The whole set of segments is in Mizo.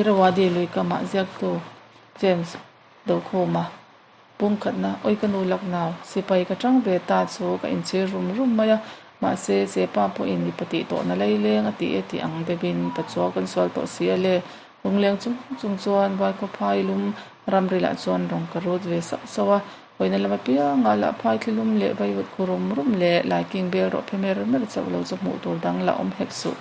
Irrawaddy lui kamah ziaktu James Dokhuma pumkhatna Oi ka nu lak nau, sipai ka tang ve ta chu ka inchhir rum rum mai a, mahse chepa pawhin mipa tih tawhna laileng a ti e tih ang deuhin pachuau kan sual tawh si a le. Lungleng chung chung chuan Vaikhawphai lum ramrilah chuan rawng ka rut ve sauh sauh a, Hawina lam apianga lah phai thlilum leh vaivut khu rum rum leh laiking bel rawh phe mer mer chauh lo chu hmuh tur dang la awm hek suh.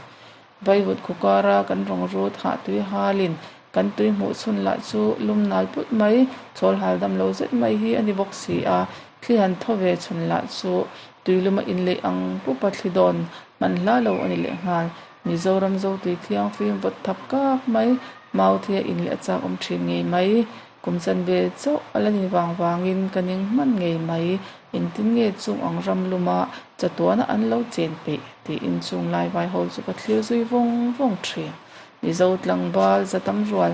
Vaivut khu kara kan rawng rut hah tui halin kan tui hmuh chhun lah chu lum nal put mai, chawl hal dam lo zet mai hi a ni bawk si a, thli han thaw ve chhun lah chu tuiluma inleih ang pupa thli dawn hman hla lo a ni lehnghal. Mizoram Zotui thiangfim vawt thap kak mai, Mauthia in leh a chak awm thin ngei mai. Kum chanve chauh a la ni vang vangin ka ning hman ngei mai. Engtin nge chung ang ram luma chatuana an lo chen peih? tiin chung lai vai ho chu ka thlir zui vawng vawng thin. Mizo tlangval za tam rual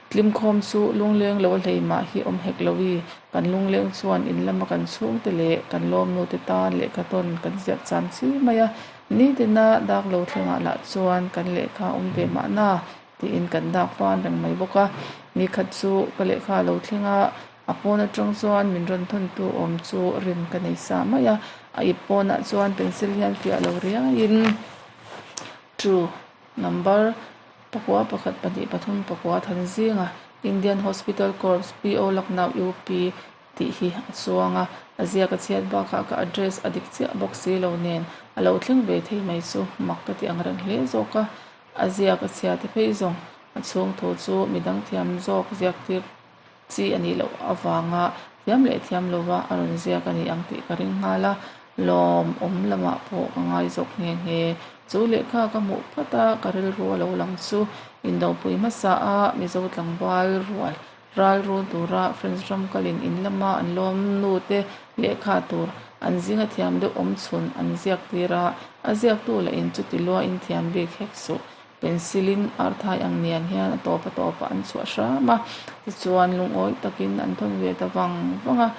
tlimkhawm chu lungleng lo a hlei mah hi awm hek lo i, kan lungleng chuan in lama kan chhungte leh kan lawmnute tan lehkha tawn kan ziak cham chi mai a, nitina dak lo thlengah lah chuan kan lehkha awm ve mahna tiin kan dak van reng mai bawk a. Ni khat chu ka lehkha a lo thleng a, a pawn atang chuan min rawn thawntu awm chu rin ka nei sa mai a. A ip pawnah chuan pencil hian fiah lo riaiin two number pakua pakhat pahnih pathum pakua than zinga Indian Hospital Corps PO Lucknow UP tih hi a chuang a, a ziak a chhiat bakah ka address a dik chiah bawk si lo nen a lo thleng ve thei mai chu mak ka ti ang reng hle zawk a. A ziak a chhia te phei zawng a chhung thu chu midang thiam zawk ziak tir chi a nih loh avanga thiam leh thiam lova a rawn ziak a ni ang tih ka ring nghal a, lawm awm lamah pawh ka ngai zawk nghe nghe. Chu lehkha ka hmuh phat a, ka rilru a lo lang chu indopui hmasa a Mizo tlangval rual ral rul tura French ram kalin in lama an lawm nu te lehkha tur an zinga thiam deuh awm chhun an ziak tir a, a ziaktu lah in chuti luain thiam bik hek suh. Pencil in arthai ang nian hian a tawp a tawpah an chhuah hram a, tichuan lungawi takin an thawn ve ta vang vang a.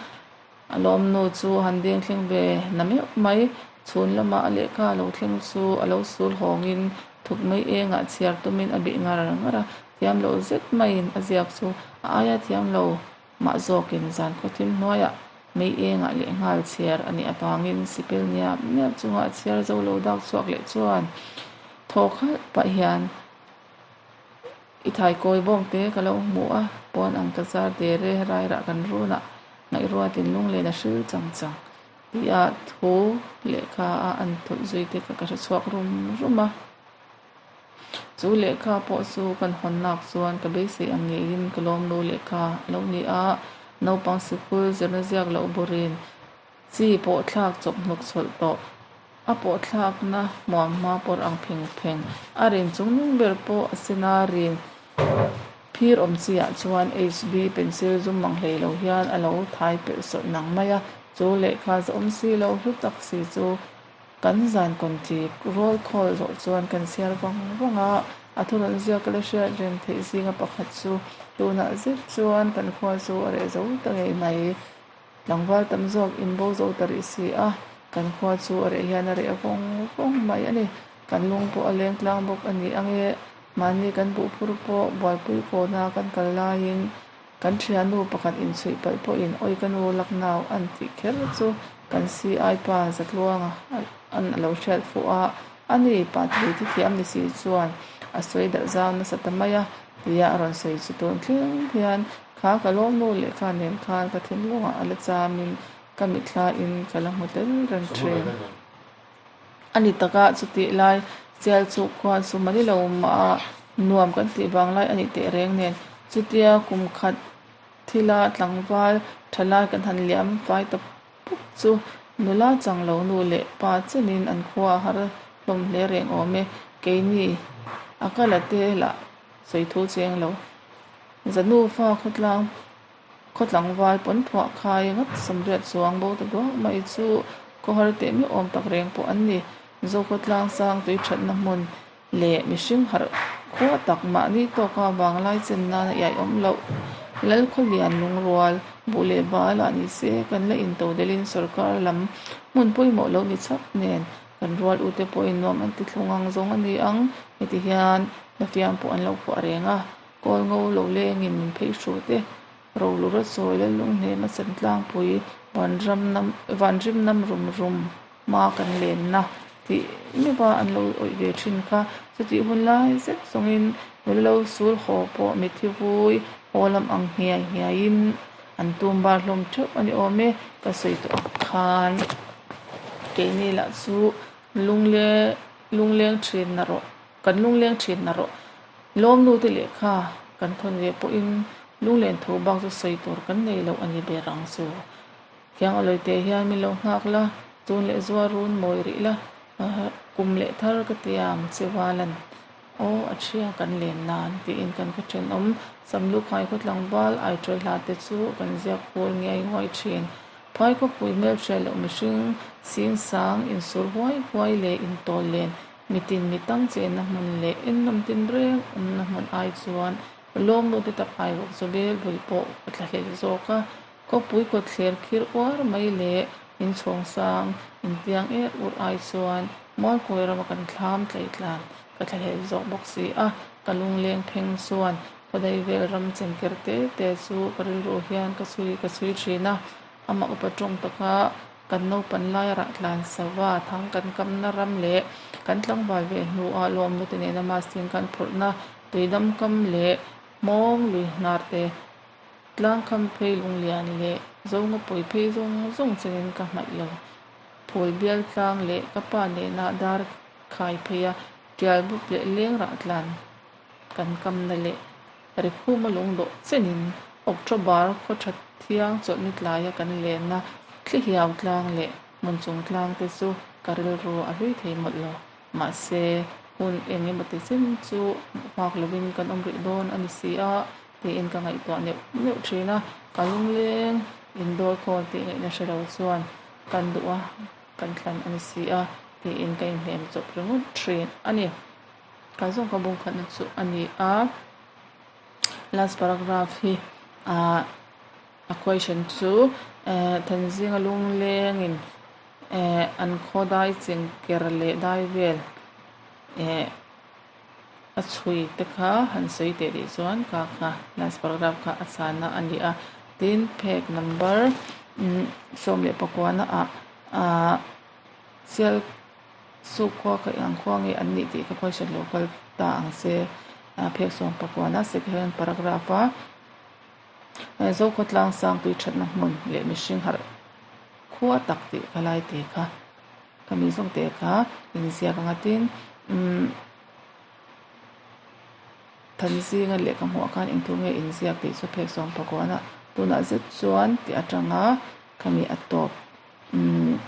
A lawmnu chu han deng thleng ve na meuh mai. Chhun lama a lehkha a lo thleng chu a lo sul hawngin thuk mai engah chhiar tumin a bih ngar ngar a, thiam loh zet maiin a ziak chu a aia thiam lo mah zawkin zan khawthim hnuaiah mei engah leh nghal chhiar a nih avangin sipel niap niap chunga a chhiar zo lo dak chhuak leh chuan thawk halh pah hian I thaikawi bawk te ka lo hmu a, pawn ang ka zar der e, rairah kan runah ngaihruatin lunglen a hril chang chang tih a thu lehkha a an thawlh zui te kha ka hre chhuak rum rum a. Chu lehkha pawh chu kan hawn nak chuan ka beisei ang ngeiin ka lawmlu lehkha a lo ni a, naupang sikul zirna ziak loh burin chi pawh thlak chawp hnuk chhawlh tawh. A pawhthlakna hmuam hma pawr ang pheng pheng a rin chung nung ber pawh a sena rin phir awm chi ah chuan HB pencil zum mang hlei lo hian a lo thai pelh sawlh nang mai a, chu lehkha zawm si lo hlu tak si chu kan zan kawnti rawl khawl zawh chuan kan chhiar vang vang a, a thurawn ziak ka la hriat reng theih zinga pakhat chu tunah zet chuan kan khua chu a reh zo ta ngei mai. Tlangval tam zawk in bo zo ta rih si a, kan khua chu a reh hian a reh vawng vawng mai a ni. Kan lung pawh a leng tlang bawk a ni ange, mahni kan buhphur pawh bualpui kawna kan kal laiin kan thiannu pakhat inchhuih palh pawhin awi ka nu Lucknow an tih kher chu kan CI pa Zatluanga an a lo hriat fuh a, a ni pa thei thi thiam ni si chuan a sawi darh zau nasa ta mai a tia a rawn sawi chu tun thleng hian Kha ka lawmnu lehkha nen khan ka thinlungah a la chamin ka mithlain ka la hmu tel reng thin. A ni taka chutih lai chial chu khua chu mani lo mah a, nuam kan tih vang lai a nih teh reng nen chutia kum khat thila tlangval tha lai kan han liam fai ta pup chu nula chang lo nu leh pa chenin an khua a har hlawm hle reng awm e, keini a ka la te lah sawi thu cheng lo. Zanufa khawtlang khawtlangval pawn phuah khai ngat samriat chuang bo ta duak mai chu khawhar teh miah awm tak reng pawh an ni. Zokhawtlang sang tui thatna hmun leh mihring harh khua tak mahni tawka vanglai chen nana iai awm loh. Lalkhawlian lungrual buh leh bal ah ni se kan la into delhin sorkar lam hmun pawimawh lo ni chhap nen kan rual ute pawhin nuam an ti thlung ang zawng a ni ang heti hian hnafiam pawh an lo phuah reng a. Kawl ngo lo lengin min phei hrut e. Rolur a chawi lal lung hnem a chan tlangpui vanram nam vanrim nam rum rum hma kan lenna tih meuh a an lo awih ve thin kha. Chutih hun lai zet zawngin nula lo sul haw pawh mitthi vui haw lam ang nghiai nghiaiin an tum bar hlawm theuh a ni awm e. Ka sawi tawh ang khan keini lah chu lungle lungleng thin na rawh kan lungleng thin na rawh. Lawmnu te lehkha kan thawn ve pawhin lunglen tho bak chu sawi tur kan nei loh a ni ber ang chu. Khiang a lawite hian min lo nghak la, tun leh zuar run mawi rih la, kum leh thar ka ti ang che Valan. Aw a ṭhia kan len nan tiin kan khaw ṭhenawm Samlu khai khaw tlangval Aiṭawi hla te chu kan ziak phur ngiai nguai ṭhin. Phai khawpui hmelhriat loh mihring singsang insur huai huai leh intawl len Mitin mitang chenna hmun leh ennawm tinreng awmna hmun ai chuan lawmnu te tak ai bawk chu bel bul pawh ka thlahlel zawk a. Khawpui kawtthler khir uar mai leh inchhawng sang intiang er ur ai chuan Mualkawi rama kan thlam tleitlan ka thlahlel zawk bawk si a. Ka lungleng pheng chuan khawdai vel ram chengker te te chu ka rilru hian ka chhui ka chhui thin a. Amah upa tawng taka Kan naupan laia rah tlan sava thang kan kamna ram leh kan tlangval ve hnuah lawmnute nena masting kan phurhna tuidam kam leh hmawng lui hnar te, tlangkham phei lunglian leh zongawpui phei zawng zawng chenin ka hmaih lo. Phul bial tlang leh ka pa nena dar khai pheia tial bup leh leng rah tlan kan kamna leh Rikhuma lungdawh chenin October khaw tha thiang chawlhni tlaia kan lenna thlihiau tlang leh hmun chung tlang te chu ka rilru a hlui thei mawlh lo. Mahse, hun eng emaw ti chin chu hmuh nghak lovin kan awm rih dawn a ni si a tiin ka ngaihtuah neuh neuh thin a. Ka lungleng indawl khawl tih ngaihna hre lo chuan kan duh a, kan thlan a ni si a tiin ka inhnem chawp ringawt thin a ni. Kal zawng ka bung khatna chu a ni a, last paragraph hi ah a question chu eh Thanzinga lunglengin eh an khaw dai chengker leh dai vel eh a chhui te kha han sawi teh tih chuan ka kha last paragraph kha a chhana a ni a, tin phek number 19 ah ah sial Suk khua kha eng khua nge an nih tih ka question lo kal ta ang se. Phek sawm pakuana second paragraph a Zokhaw tlang sang tui thatna hmun leh mihring harh khua tak tih ka lai te kha ka mi zawng te kha inziak anga tin umm Thanzinga lehkha hmuh khan engthu nge inziak tih chu phek sawm pakuana tunah zet chuan tih atanga khami a tawp umm.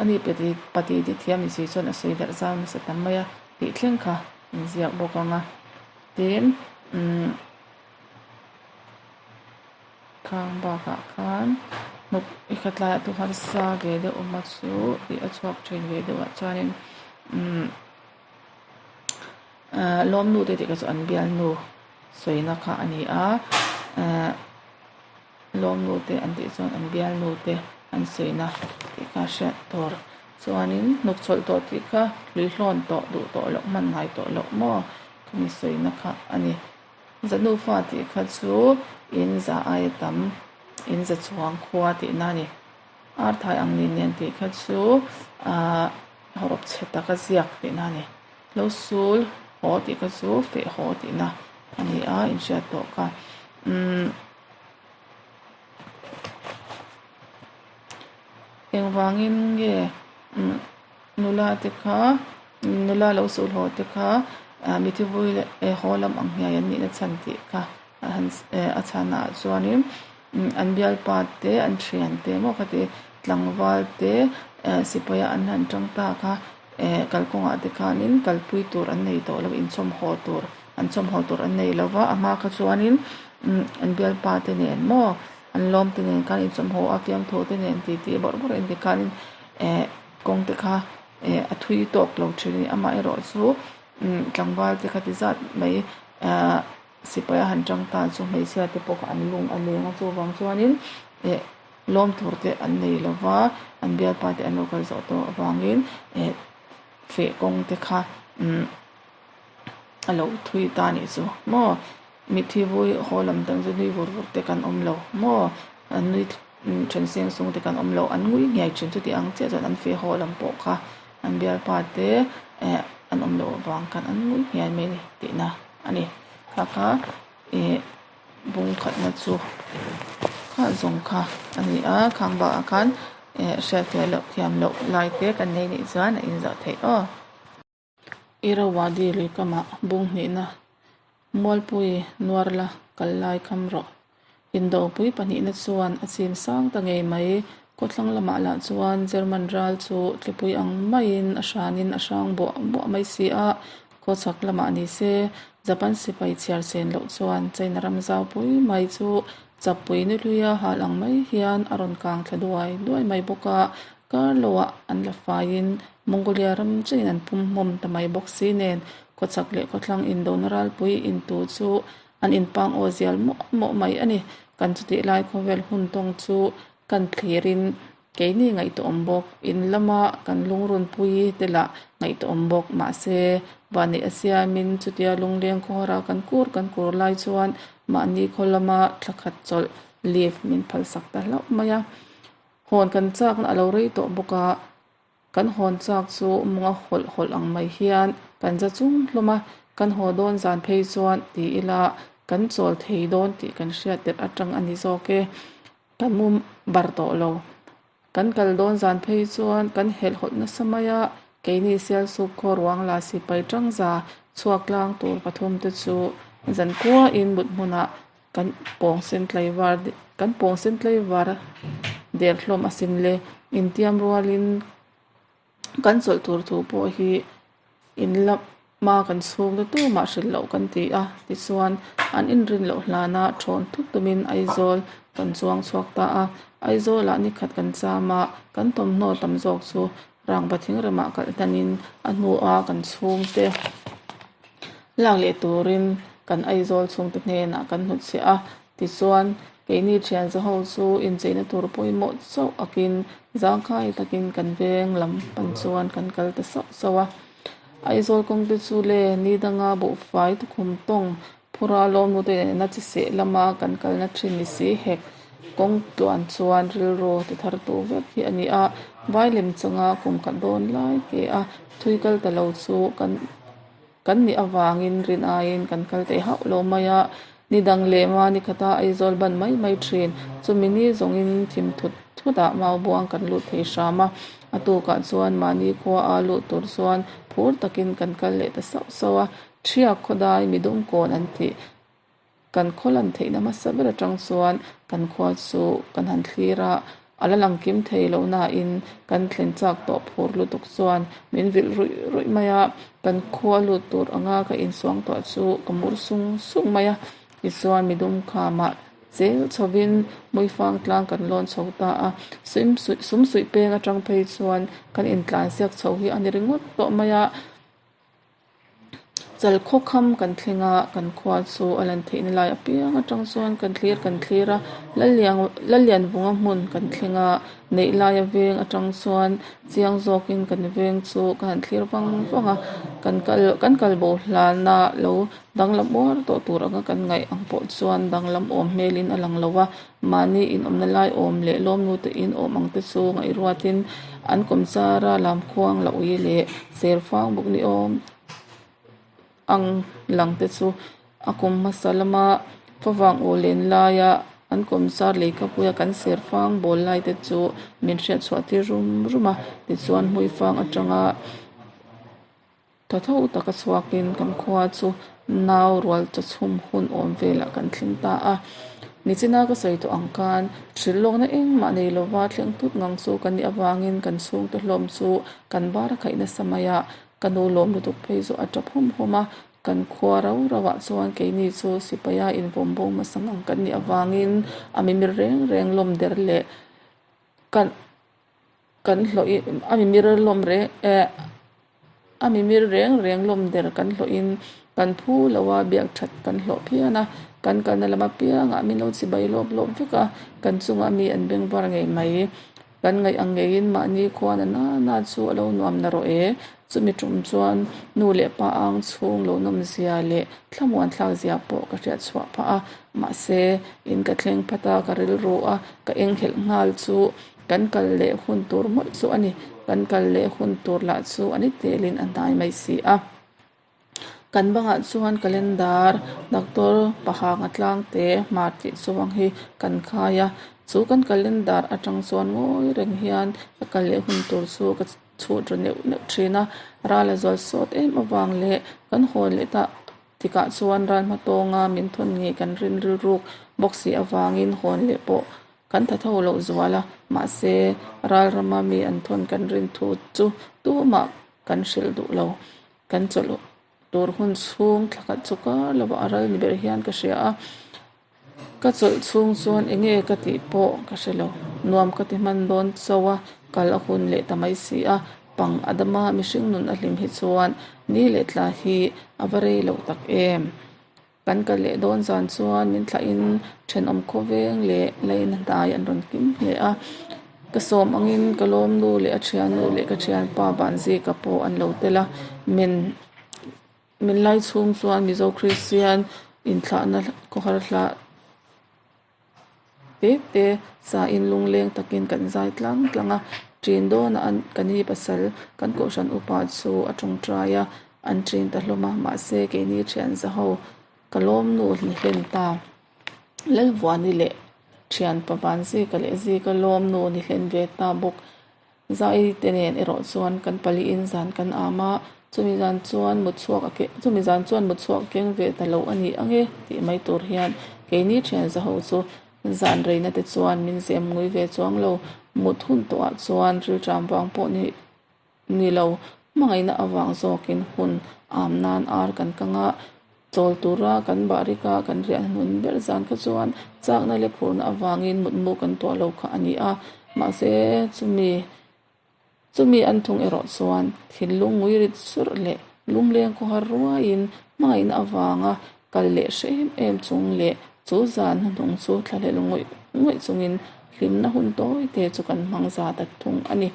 Ani pati pati te thiam ni si chuan a sawi darh zau nasa tam mai a tih thleng kha in ziak bawk ang a. Tin umm khang bakah khan hnuk i kha tlaiah tu harsa ve deuh awm a chu tih a chhuak thin ve deuh ah chuanin umm ah lawmnu te tih kha chu an bialnu sawina kha a ni a ah. Lawmnu te an tih chuan an bialnu te an sawina tih kha hriat tur. Chuanin hnuk chhawlh tawh tih kha hlui hlawn tawh duh tawh loh hman ngai tawh loh maw khami sawina kha a ni. Zanufa tih kha chu in za aia tam in za chuang khua tihna a ni. Arthai ang nin nen tih kha chu ahh hawrawp chhe taka ziak tihna a ni. Lo sul haw tih kha chu feh haw tihna a ni a inhriat tawh kha. Umm. Engvangin nge nula te kha nula lo sul haw te kha mithi vui leh haw lam ang hniai an nihna chhan tih kha a han a chhan ah chuanin an bialpa te an thian te maw khati tlangval te sipai ah an han tang ta kha kalkawngah te khanin kalpui tur an nei tawh lo inchawm haw tur an chawmhaw tur an nei lo va a hma kha chuanin an bialpa te nen maw an lawm te nen khan inchawmhaw a fiamthu te nen titi bawrh bawrh in tikhanin eh kawng te kha eh a thui tawk lo thin a ni amaherawh chu tlangval te kha ti zat mai ah sipai a han tang ta chu hmeichhia te pawh kha an lung a leng a chuvang chuanin eh lawm tur te an nei lo va an bialpa te an lo kal zawh tawh avangin eh feh kawng te kha. A lo thui ta nih chu maw mitthi vui haw lam dang chu nui vur vur te kan awm lo maw an nui then seng sung te kan awm lo an ngui nghiai thin chuti ang chiah chuan an feh haw lam pawh kha an bialpa te eh an awm loh avang khan an ngui nghiai mai a ni tihna a ni kha kha ih bung khatna chu kha zawng kha a ni a khang bakah khan eh hriatfiah loh thiam loh lai te kan nei nih chuan a inzah theih aw. Irrawaddy lui kamah bung hnihna Mualpui nuar la kal lai kham rawh. Indopui pahnihna chuan a chim sang ta ngei mai. Khawthlang lamah lah chuan German ral chu thlipui ang maiin a hranin a hrang buah buah mai si a, khawchhak lamah ni se Japan sipai chhiar chen loh chuan China ram zaupui mai chu chappui ni hluia hal ang mai hian a rawn kang thla duai duai mai bawk a, kar loah an la faiin Mongolia ram chein an pum hmawm ta mai bawk si nen khawchhak leh khawthlang indona ralpui intu chu an inpang aw zial mawh mawh mai a ni. Kan chutih lai khawvel hun tawng chu kan thlirin keini ngaihtuahawm bawk, in lama kan lungrunpui te lah ngaihtuahawm bawk. Mahse, vanneih a siamin chutia lungleng khawhara kan kur kan kur lai chuan mahni khaw lama thla khat chawlh leave min phalsak ta hlauh mai a. Hawn kan chakna a lo rei tawh bawk a. Kan hawn chak chu munga hawlh hawlh ang mai hian kan za chung hlawm a, kan haw dawn zan phei chuan ti ila kan chawl thei dawn tih kan hriat tirh atang a ni zawk e. Kan mu bar tawh lo. Kan kal dawn zan phei chuan kan helh hawlh nasa mai a, keini Sialsuk khaw ruang la sipai tangza chhuak tlang tur pathum te chu zan kuain mut hmunah kan pawng sen tlaivar kan pawng sen tlaivar der hlawm asin le intiam rualin kan chawlh tur thu pawh hi in lama kan chhung ta tumah hrilh loh kan ti a tichuan an inrin loh hlana thawn thut tumin Aizawl kan chuang chhuak ta a Aizawl ah nikhat kan cham a kan thawmhnaw tam zawk chu rangva thingremah kalh hnanin a hnua kan chhungte lak leh turin kan Aizawl chhungte hnenah kan hnutchhiah a tichuan keini thian za ho chu incheina tur pawimawh chauh akin zangkhai takin kan veng lam pan chuan kan kal ta sauh sauh a Aizawl kawng te chu le ni danga buhfai tukhum tawng Phura lawmnu te nena chi seh lama kan kalna thin ni si hek kawng tluan chuan rilru ti thar tu vek hi a ni a, vai lem changa kum khat dawn lai ke a thui kal ta lo chu kan kan nih avangin rin aiin kan kal theih hauh lo mai a, ni dang lema ni khata Aizawl ban mai mai thin chumi ni zawngin thim thut thutah Maubuang kan lut thei hram a, a tukah chuan mahni khua a luh tur chuan phur takin kan kal leh ta sauh sauh a. Thiak khawdai midum kawn an tih kan khaw lan theihna hmasa ber atang chuan kan khua chu kan han thlir a, a la lang kim thei lo nain kan thlen chak tawh phur lutuk chuan min vilh ruih ruih mai a, kan khua lut tur anga ka insuang tawh chu ka mur sung sung mai a, tichuan midum khamah zel chhovin hmuifang tlang kan lawn chho ta a, sum suih peng atang phei chuan kan intlansiak chho hi a ni ringawt tawh mai a. Chal khawkham kan thleng a, kan khua chu a lan theihna lai apiang atang chuan kan thlir kan thlir a, Lallianvunga hmun kan thleng a, neih laia veng atang chuan chiang zawkin kan veng chu ka han thlir vang vang a, kan kal kan kal bo hlana lo danglam uar tawh tur anga kan ngaih ang pawh chuan danglam awm hmelin a lang lo a, mahni inawmna lai awm leh lawmnu te in awm ang te chu ngaihruatin an kawmchara lamkhuang la ui leh serfang bawk ni awm ang lang te chu a kum hmasa lama favang aw len laia an kawmchar leikhapuia kan serfang bawl lai te chu min hriat chhuah tir rum rum a tichuan hmuifang atanga Tha tho taka chhuakin kan khua chu nau rual chaw chhum hun awm velah kan thleng ta a. Nichina ka sawi tawh ang khan thil lawkna engmah nei lova thleng thut ngang chu kan nih avangin kan chhungte hlawm chu kan bar a khaih nasa mai a, ka nu lawm lutuk phei chu a tap hawm hawm a. Kan khua rau rau ah chuan keini chu sipaia invawm bo hmasa ngang kan nih avangin a mimir reng reng lawm der leh kan Kan hlawh i a mimir lawm reng eh a mimir reng reng lawm der kan hlawh in kan phu lo a biak that kan hlawh phian a kan kalna lam apiangah min lo chibai lawp lawp vek a kan chungah mi an beng var ngei mai kan ngaih ang ngeiin mahni khuan a nana chu a lo nuam na rawh e. Chumi tum chuan nu leh pa ang chhung lo nawmzia leh thlamuan thlak zia pawh ka hriat chhuah phah a. Mahse, in ka thleng phat a, ka rilru a, ka enghelh nghal chu kan kal leh hun tur mawlh chu a ni. Kan kal leh hun tur lah chu a ni telin a hnai mai si a. Kan bangah chuan calendar doctor pahanga tlang te hmar tih chuang hi kan khai a, chu kan calendar atang chuan ngawi reng hian ka kal leh hun tur chu ka chhut ru neuh neuh thin a, ral a zual sawt em avang leh kan hawn leh ta tikah chuan ral hma tawnga min thawn ngei kan rin rilruk bawk si avangin hawn leh pawh kan tha tho loh zual a, mahse ral rama mi an thawn kan rin thu chu tumah kan hrilh duh lo. Kan chawlh tur hun chhung thla khat chu kar lovah a ral ni ber hian ka hria a, ka chawlh chhung chuan eng nge ka tih pawh ka hre lo, nuam ka ti hman dawn chauh a, kal a hun leh ta mai si a, pang a dam a, mihring nun a hlim hi chuan ni leh tla hi a va rei loh tak em. Kan kal leh dawn zan chuan min thlahin thenawm khawveng leh laina hnai an rawn kim hle a, ka sawm angin ka lawmnu leh a thiannu leh ka thianpa Vanzika pawh an lo tel a, min min lai chhung chuan Mizo Kristian inthlahna khawhar hla te te sain lungleng takin kan zai tlang tlang a, ṭin dawnah an ka ni pasal kan kohhran upa chu a tawngtai a, an ṭin ta hlawm a, mahse keini ṭhian za ho ka lawm nu ni hlen ta. Lalvuani leh ṭhian Pavan Zika leh Zika lawm nu ni hlen ve ta bawk. Zai te nen erawh chuan kan paliin zan kan am a, chumi zan chuan mut chhuak a keng chumi zan chuan mut chhuak a keng ve ta lo a ni ang e tih mai tur hian keini thian za ho chu zan reina te chuan min zem ngui ve chuang lo, mut hun tawhah chuan rilṭam vang pawh ni ni lo hmangaihna avang zawkin hun am nan ar kan kang a. Chawl tura kan bahrika kan riah hnun ber zan kha chuan chakna leh phurna avangin mutmu kan tuah lo kha a ni a, mahse chumi chumi an thung erawh chuan thinlung ngui rit surh leh lungleng khawhar ruaiin hmangaihna avanga kal leh hre em em chung leh chu zan hnuhnung chu thlahlel ngawih ngawih chungin hlimna hun tawi te chu kan hmang za ta thung a ni.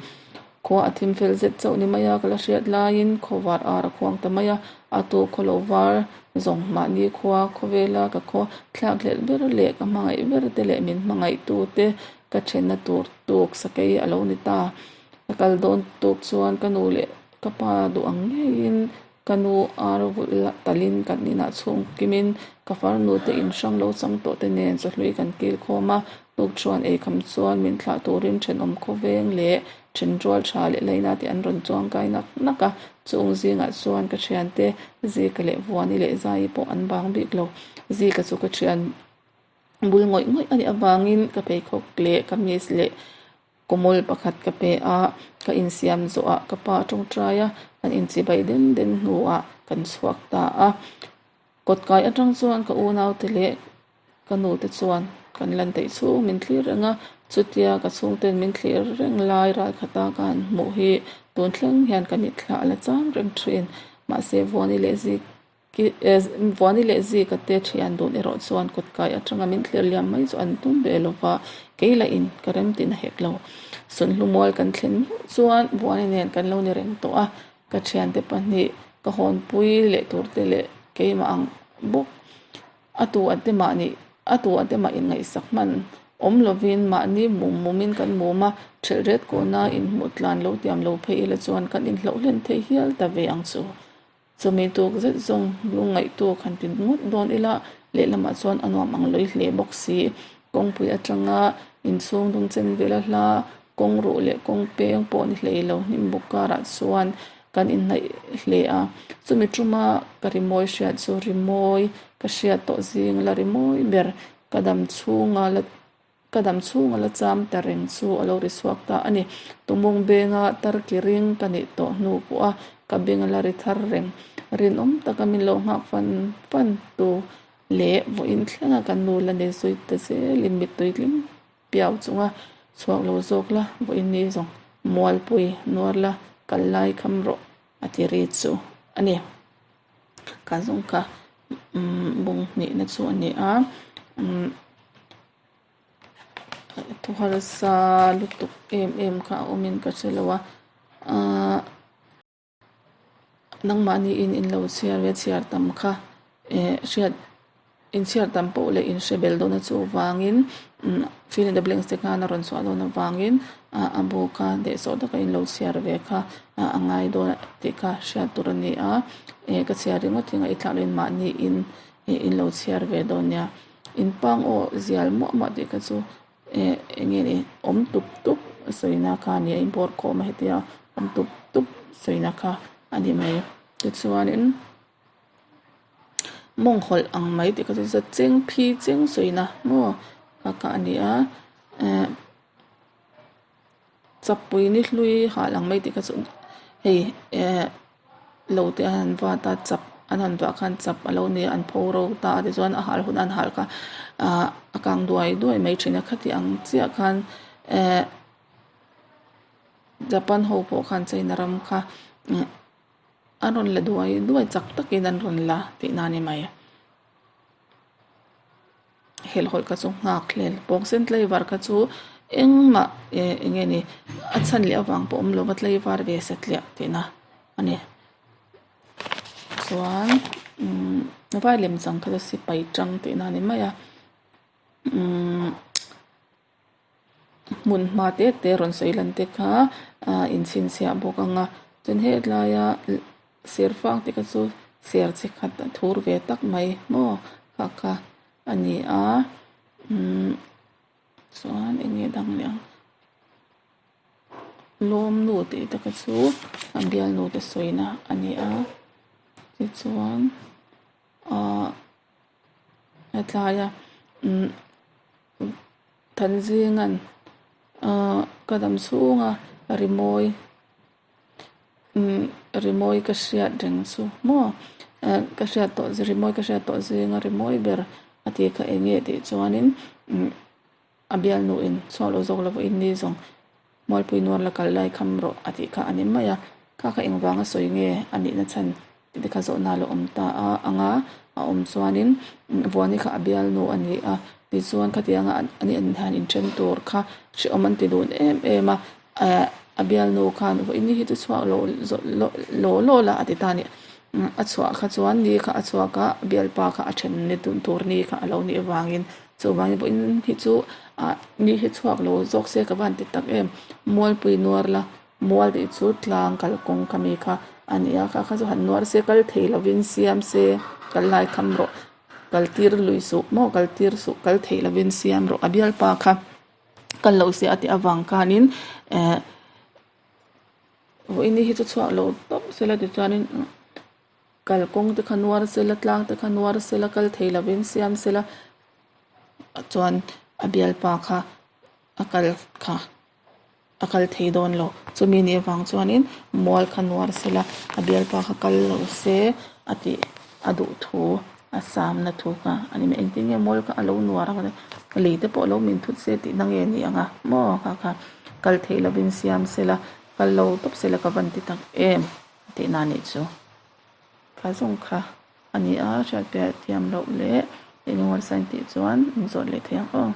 Khua a thim fel zet chauh ni mai a, ka la hriat laiin khawvar ar a khuang ta mai a, a tu khaw lo var zawng mahni khua khawvela ka khaw thlak hlelh ber leh ka hmangaih ber te leh min hmangaih tu te ka thenna tur tuk sakei a lo ni ta. Ka kal dawn tuk chuan ka nu leh ka pa duh ang ngeiin Ka nu ar vulh talin kan inah chhung kimin ka farnu te in hrang lo chang tawh te nen chawhlui kan kil khawm a, tuk chuan eikham chuan min thlah turin thenawm khawveng leh then rual tha leh laina te an rawn chuang kai nak nak a, chung zingah chuan ka thiante Zika leh Vuani leh Zaii pawh an bang bik lo, Zika chu ka thian bul ngawih ngawih a nih avangin ka pheikhawk leh kamis leh Kawmul pakhat ka pe a, ka insiam zawhah ka pa a tawngtai a, kan inchibai den den hnuah kan chhuak ta a. Kawtkai atang chuan ka unaute leh ka nute chuan kan lan theih chhung min thlir reng a, chutia ka chhungten min thlir reng lai ral khata ka han hmuh hi tun thleng hian ka mitthla a la chang reng thin. Mahse Vuani leh Zik Vuani leh Zika te thian dun erawh chuan kawtkai atanga min thlir liam mai chu an tum ve lo va, kei lah in ka rem tin a hek lo. Sunhlu mual kan thlen meuh chuan Vuani nen kan lo ni reng tawh a, ka thiante pahnih ka hawnpui leh tur te leh keimah ang bawk a tu a te mah nih a tu a te mah inngaihsak hman awm lovin mahni mum mumin kan mum a, thelh ret kawhna inhmuh tlan lo tiam lo phei ila chuan kan inhloh hlen thei hial ta ve ang chu. Chumi tuk zet zawng lungngaihtu khan ti ngawt dawn ila, lehlamah chuan a nuam ang lawih hle bawk si. Kawngpui atanga inchhung dung chen vela hla kawng ruh leh kawng peng pawh ni hlei lo hnim bawk karah chuan kan inhnaih hle a. Chumi tuma ka rimawi hriat chu rimawi ka hriat tawh zing la rimawi ber ka dam chhunga la Ka dam chhunga la cham ta reng chu a lo ri chhuak ta a ni. Tumung benga tar ki ring ka nih tawh hnu pawh a ka beng a la ri thar reng. Rinawm taka min lo nghak fan fan tu leh vawiin thlenga ka nu la ni zui ta zelin mittui tling piau chunga chhuak lo zawk la vawiin ni zawng mualpui nuar la kal lai kham rawh a ti ri chu a ni. Ka zawng kha bung hnihna chu a ni a. Thu harsa lutuk em em kha a awmin ka hre lo a ahh. Nangmahniin in lo chhiar ve chhiar tam kha eh hriat inchhiar tam poh leh in hre bel dawn a chuvangin fill in the blanks te khan a rawn chhuah dawn avangin ah a bu kha dehsawh taka in lo chhiar ve kha ah a ngai dawn tih kha hriat tur a ni a eh ka chhiar ringawt hi ngaihthlak loin mahniin eh in lo chhiar ve dawn nia in pang aw zial muah muah tih kha chu eh eng nge ni awm tup tup a sawina kha a ni a inbawr khawm a hetia awm tup tup sawina kha a ni mai tichuanin mawng hawlh ang mai tih kha chu za cheng phi cheng sawina maw kha kha a ni a eh chapui ni hlui hal ang mai tih kha chu hei eh lo te an han vat a chap an han vah khan chap a lo ni a an pho ro ta a tichuan a hal hun an hal kha ah a kang duai duai mai thin a khati ang chiah khan eh Japan ho pawh khan China ram kha an rawn la duai duai chak takin an rawn la tihna a ni mai. Helhhawlh kha chu nghak hlel pawng sen tlaivar kha chu engmah eh eng nge ni a chhan leh avang pawh awm lova tlaivar ve satliah tihna a ni. Chuan umm vai lem chang kha chu sipai tang tihna a ni mai a umm. Hmun hma te te rawn sawi lan te kha ah inchhinchhiah bawk ang a chuan helaia ser fang te kha chu ser chi khat a thur ve tak mai maw kha kha a ni a umm chuan eng nge dang leh ang lawm nu tih te kha chu a bialnu te sawina a ni a tichuan ahh hetlai a umm Thanzinga'n ahh ka dam chhunga rimawi umm rimawi ka hriat reng chu maw eh ka hriat tawh rimawi ka hriat tawh zinga rimawi ber a tih kha eng nge tih chuanin umm a bialnu in chhuak lo zawk lo pawhin ni zawng Mualpui nuar la kal lai kham rawh a tih kha a ni mai a, kha kha engvanga sawi nge a nihna chhan tih te kha zawhna a lo awm ta a ang a, a awm chuanin Vuani kha a bialnu a ni a, tichuan khatianga a ni an han inthen tur kha hrehawm an ti dun em em a, eh a bialnu khan vawiin ni hi chu chhuak lo law law la a ti ta a ni, a chhuah kha chuan ni kha a chhuak a, a bialpa kha a then ni tur ni kha a lo nih avangin Chuvangin pawhin hi chu ah ni hi chhuak lo zawk se ka van ti tak em mualpui nuar la mual tih chu tlang kalkawng kha mi kha a ni a kha kha chu han nuar se kal thei lovin siam se kal lai kham rawh kal tir lui suh maw kal tir suh kal thei lovin siam rawh a bialpa kha kal lo se a tih avang khanin eh vawiin ni hi chu chhuak lo tawp sela tichuanin. Kalkawng te kha nuar sela tlang te kha nuar sela kal thei lovin siam sela chuan a bialpa kha a kal kha a kal thei dawn lo chumi nih avang chuanin mual kha nuar sela a bialpa kha kal lo se a tih a duh thu a samna thu kha a ni mai engtin nge mual kha a lo nuar ang a lei te pawh lo min thut se tihna nge ni ang a maw kha kha kal thei lovin siam sela kal lo tawp sela ka van ti tak em. Tihna nih chu kha zawng kha a ni a, hriatpiah thiam loh leh eng emaw sign tih chuan in zawt leh thei ang aw.